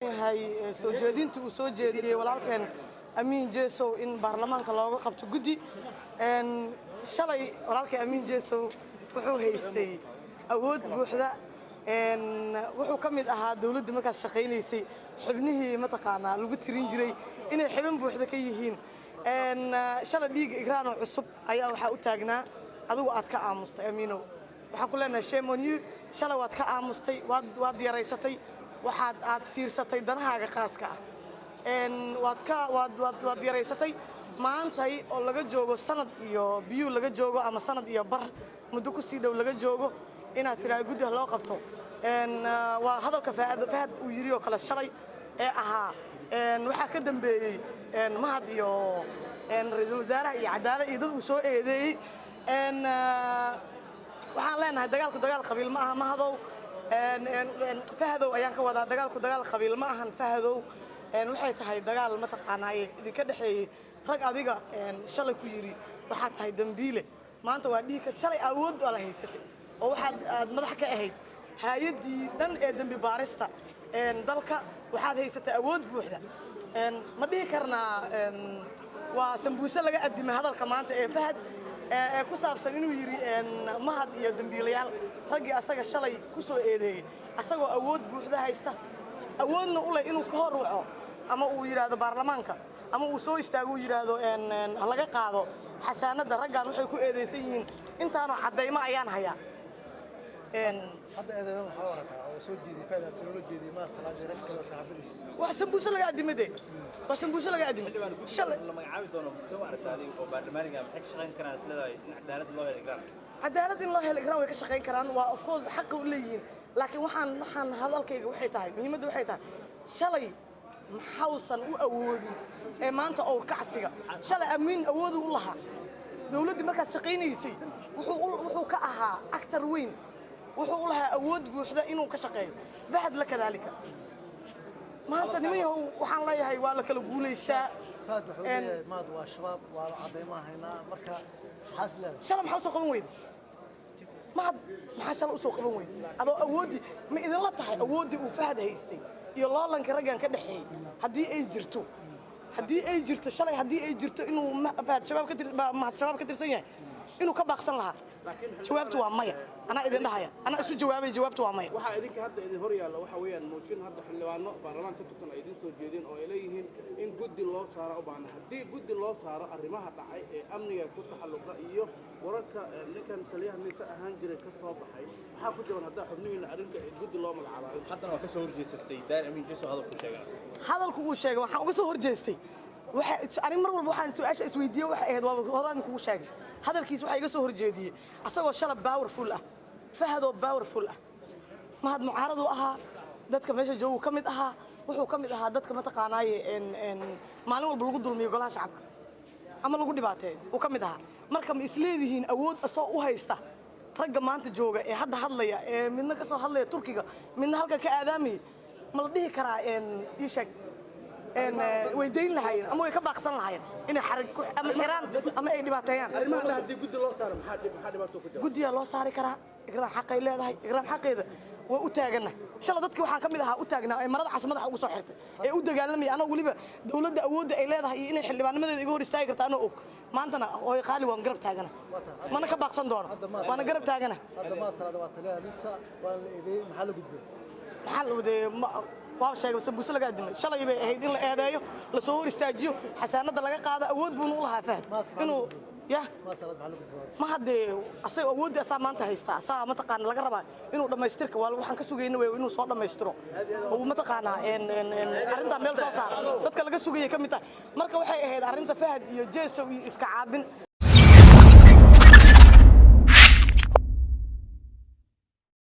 Yahay soo jeedinta uu soo jeediyey walaalkeen Amiin Jesow in baarlamaanka looga qabto guddi. Shalay walaalkay Amiin Jesow wuxuu haystay awood buuxda. Wuxuu ka mid ahaa dowladda markaas shaqaynaysay xubnihii mataqaanaa lagu tirin jiray inay xubin buuxda ka yihiin. Shalay dhiigga Ikraano cusub ayaa waxaa u taagnaa adigu aad ka aamustay. Amiinow, waxaan ku leenahay shame on you. Shalay waad ka aamustay, waad yaraysatay, waxaad aad fiirsatay danahaaga khaaska ah. Waad ka waad waad waad yaraysatay. Maantay oo laga joogo sanad iyo biyuu laga joogo ama sanad iyo bar muddo kusii dhow laga joogo inaad tidhaahdo guddi ha loo qabto, waa hadalka Fahad uu yiri oo kale shalay ee ahaa waxaa ka dambeeyey Mahad iyo ra-iisul wasaaraha iyo cadaalad iyo dad uu soo eedeeyey. Waxaan leenahay dagaalku dagaal qabiil ma aha, Mahadow. Fahadow ayaan ka wadaa. Dagaalku dagaal qabiil ma ahan, Fahadow. Waxay tahay dagaal mataqaanaa idinka dhexeeyey rag adiga shalay ku yidhi waxaa tahay dambiile. Maanta waa dhihi kar shalay awood baa la haysatay oo waxaad aad madax ka ahayd hay-addii dhan ee dembi baarista dalka. Waxaad haysatay awood buuxda. Ma dhihi karnaa waa sambuuse laga addimay hadalka maanta ee Fahad ee ku saabsan inuu yidhi Mahad iyo dembiilayaal, raggii asaga shalay ku soo eedeeyey, asagoo awood buuxda haysta, awoodna u leh inuu ka hor waco ama uu yidhaahdo baarlamaanka ama uu soo istaago uu yidhaahdo ha laga qaado xasaanadda raggan, waxay ku eedeysan yihiin intaanoo caddaymo ayaan hayaa. Hadda eedeyma maxaa u aragtaa oo soo jeediyey Fahad, si loola jeediyey Mahad Salaad iyo rag kale oo saaxiibadiis? Waa sambuuse laga addimay de, waa sambuuse laga addimay shalay. La magacaabi doono soo aragtaa adiga oo baarlamaaniga, maxay ka shaqayn karaan isleedahay in cadaalad loo helo Ikraan? Cadaalad in loo helo Ikraan way ka shaqayn karaan, waa of course, xaqa u leeyihiin. Laakiin waxaan hadalkayga waxay tahay, muhiimadda waxay tahay, shalay maxausan u awoodin ee maanta owrkacsiga? Shalay Amiin awoodu u lahaa. Dowladdii markaas shaqaynaysay wuxuu ka ahaa actor weyn, wuxuu u lahaa awood buuxda inuu ka shaqeeyo. Fahad la kadaalika. Maanta niman yahow, waxaan leeyahay waa la kala guulaystaa. Fahad wuxuu leeyahay Mahad waa Shabaab, waa la cadeymaha haynaa. Marka maxaa is leedahay? Shalay maxaa usoo qaban weyda Mahad? Maxaa shalay usoo qaban weyda adoo awooddii? Ma idinla tahay awooddii uu Fahad haystay iyo loolanka raggan ka dhexeeyey, haddii ay jirto shalay, haddii ay jirto inuu Fahad Shabaab ka Mahad Shabaab ka tirsan yahay, inuu ka baaqsan lahaa? Jawaabtu waa maya. Anaa idin dhahaya, anaa isu jawaabay, jawaabtu waa maya. Waxaa idinka hadda idin hor yaalla waxa weeyaan mooshin hadda xildhibaano baarlamaan ka tirsan ay idin soo jeedeen oo ay leeyihiin in guddi loo saaro u baahna. Haddii guddi loo saaro arrimaha dhacay ee amniga ku taxalluqa iyo wararka ninkan taliyaha NISA ahaan jiray ka soo baxay, maxaa ku jaban haddaa xubnihiina arrinta guddi loo magacaabo? Haddana waa ka soo horjeesatay Daar Amiin Jeso hadalku sheegana. Hadalku uu sheegay waxaan uga soo horjeestay, waxa ani mar walba waxaan su-aasha isweydiiyey waxay ahayd, waa horaan kugu sheegay, hadalkiis waxaa iga soo horjeediyey asagoo shalab powerful ah, Fahadoo powerful ah. Mahad mucaaraduu ahaa, dadka meesha joogu ka mid ahaa, wuxuu ka mid ahaa dadka mataqaanaaye maalin walba lagu dulmiyo golaha shacabka ama lagu dhibaateeyo uu ka mid ahaa. Marka ma isleedihiin awood asoo u haysta ragga maanta jooga ee hadda hadlaya ee midna ka soo hadlaya Turkiga, midna halka ka aadaamayay, ma la dhihi karaa ii sheeg way dayn lahaayeen ama way ka baaqsan lahaayeen inay xarig ama xiraan ama ay dhibaateeyaan? Arrimahan haddii guddi loo saaro, maxaa dhib, maxaa dhibaato ku jira? Guddiyaa loo saari karaa. Ikraan xaqay leedahay, Ikraan xaqeeda waa u taagana. Shalay dadkii waxaan ka mid ahaa u taagnaa ee marada cas madaxa ugu soo xirtay ee u dagaalamaya, anoo weliba dowladda awoodda ay leedahay iyo inay xildhibaannimadeeda iga hor istaagi karta anoo og. Maantana hooy qaali waan garab taagana, mana ka baaqsan doono, waana garab taagana. Hadda Mahad Salaad waa taliyaha NISA, waa la eedeeyey. Maxaa la gudbay? Maxaa la wadee? Waa sheegay, sambuuse laga adimay. Shalay bay ahayd in la eedeeyo, lasoo hor istaajiyo, xasaanada laga qaado. Awood buuna u lahaa Fahad inuu ya Mahad Salaad maxaa la gudbay? Ma haddee asaga awooddii asaa maanta haysta, asaa mataqaana laga rabaa inuu dhammaystirka. Waa waxaan ka sugayna wey inuu soo dhammaystiro uu mataqaanaa arrintaa meel soo saaro. Dadka laga sugayay ka mid tahay. Marka waxay ahayd arrinta Fahad iyo Jesow iyo iska caabin.